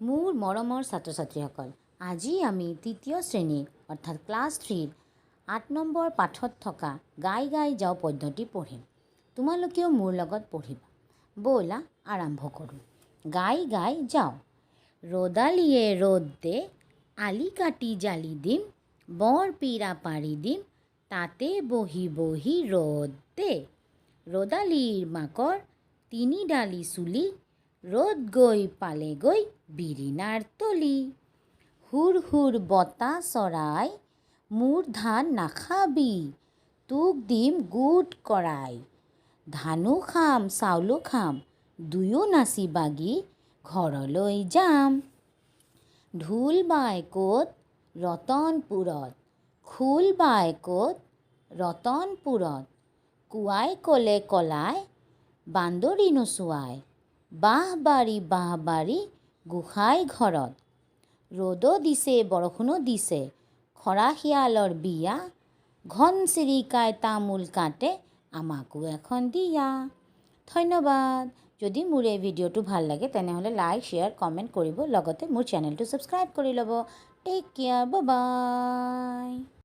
মোৰ মৰমৰ ছাত্ৰ ছাত্ৰীসকল, আজি আমি তৃতীয় শ্ৰেণীৰ, অৰ্থাৎ ক্লাছ থ্ৰীৰ 8 নম্বৰ পাঠত থকা "গাই গাই যাওঁ" পদ্যটি পঢ়িম। তোমালোকেও মোৰ লগত পঢ়িবা। ব'লা, আৰম্ভ কৰোঁ। গাই গাই যাওঁ। ৰ'দালিয়ে ৰ'দ দে, আলি কাটি জালি দিম, বৰ পীৰা পাৰি দিম, তাতে বহি বহি ৰ'দ দে। ৰ'দালিৰ মাকৰ তিনিডালি চুলি, ৰ'দ গৈ পালেগৈ বিৰিণাৰ তলি। হুৰ হুৰ বতাহ চৰাই, মোৰ ধান নাখাবি, তোক দিম গোট কৰাই। ধানো খাম, চাউলো খাম, দুয়ো নাচি বাগি ঘৰলৈ যাম। ঢোল বায় ক'ত? ৰতনপুৰত। খোল বায় ক'ত? ৰতনপুৰত। কোৱাই ক'লে কলাই, বান্দৰী নচুৱাই। বাঁহ বাৰী, বাঁহ বাৰী, গোসাঁই ঘৰত। ৰ'দো দিছে, বৰষুণো দিছে, খৰাশিয়ালৰ বিয়া। ঘনচিৰিকাই তামোল কাটে, আমাকো এখন দিয়া। ধন্যবাদ। যদি মোৰ এই ভিডিঅ'টো ভাল লাগে, তেনেহ'লে লাইক, শ্বেয়াৰ, কমেণ্ট কৰিব, লগতে মোৰ চেনেলটো ছাবস্ক্ৰাইব কৰি ল'ব। Take care, bye.